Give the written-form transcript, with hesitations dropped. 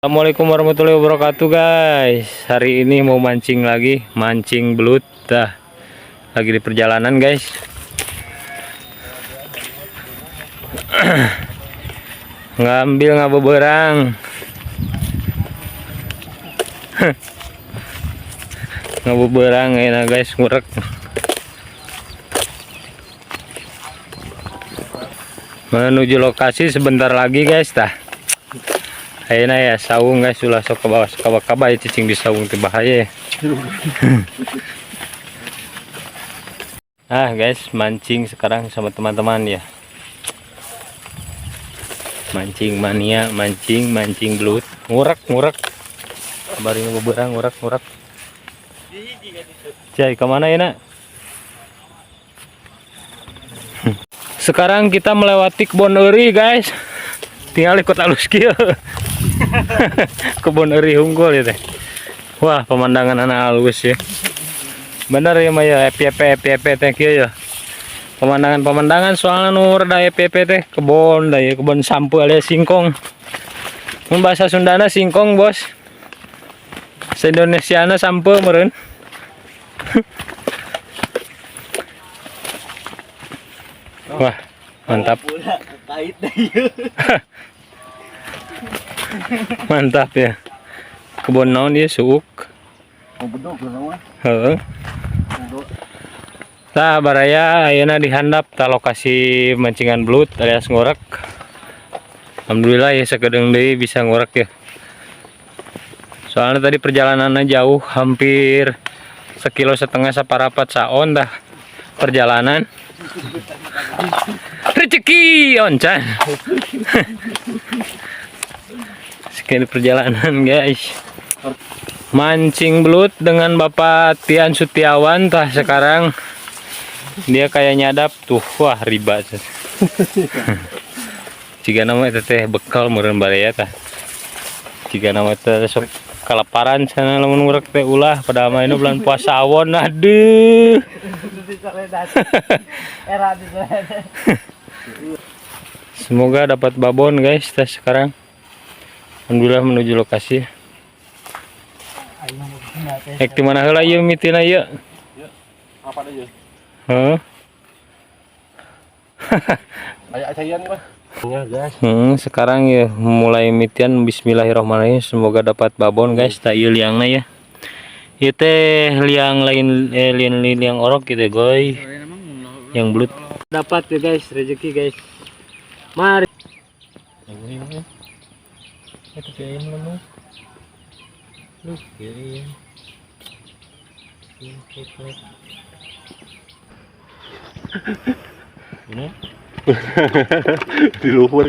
Assalamualaikum warahmatullahi wabarakatuh, guys. Hari ini mau mancing lagi, mancing belut. Dah, lagi di perjalanan, guys. Ngambil ngabeberang. Ngabeberang enak, guys, ngurek. Menuju lokasi sebentar lagi, guys, dah. Ayeuna ya saung, guys, ulah sok ke bawah kaba-kaba ya, cicing di saung teh bahaya ya. Ah guys, mancing sekarang sama teman-teman ya. Mancing mania, mancing mancing belut, ngurek-ngurek. Bari beberang ngurek-ngurek. Cai, kemana ya nak? Sekarang kita melewati kebon eri, guys. Tinggal ikut alus kieu. Kebon eri unggul ya teh. Wah, pemandangan anak halus ya. Bener ya Maya, FYP FYP teh kieu ya. Pemandangan-pemandangan soalnya nu rada FYP teh kebon da ya, kebon sampu alias singkong. Mun bahasa Sundana singkong, Bos. Bahasa Indonesiana sampe meureun. Wah, mantap. Mantap ya. Kebon naon ieu suuk. Heeh. Tah baraya ayeuna dihandap tah lokasi mancingan belut alias ngorek. Alhamdulillah ya sakedeung deui bisa ngorek ya. Soalnya tadi perjalanannya jauh, hampir 1,5 kilo saparapat saon dah perjalanan. Rezeki oncan. Sekian perjalanan, guys. Mancing belut dengan Bapak Tian Sutiawan tah sekarang dia kayak nyadap tuh, wah riba. Jika nama itu teh bekal meureun baraya tah. Jika nama teh sok kalaparan sana lamun ngurek teh ulah padahal mah ini bulan puasa awon aduh. Semoga dapat babon, guys, teh sekarang. Alhamdulillah menuju lokasi. Ek di mana heula ieu mitina ieu? Apa aja? Heeh. Aya acayan mah. Ya, guys. Sekarang ya mulai mitian, bismillahirrahmanirrahim, semoga dapat babon, guys. Tak ieu liangna ya. Ieu teh liang lain liang liang orok gitu, goy. Yang belut. Dapat ya, guys, rezeki, guys. Mari. Itu kayak lu. Lu kayak. Ini Di luhur.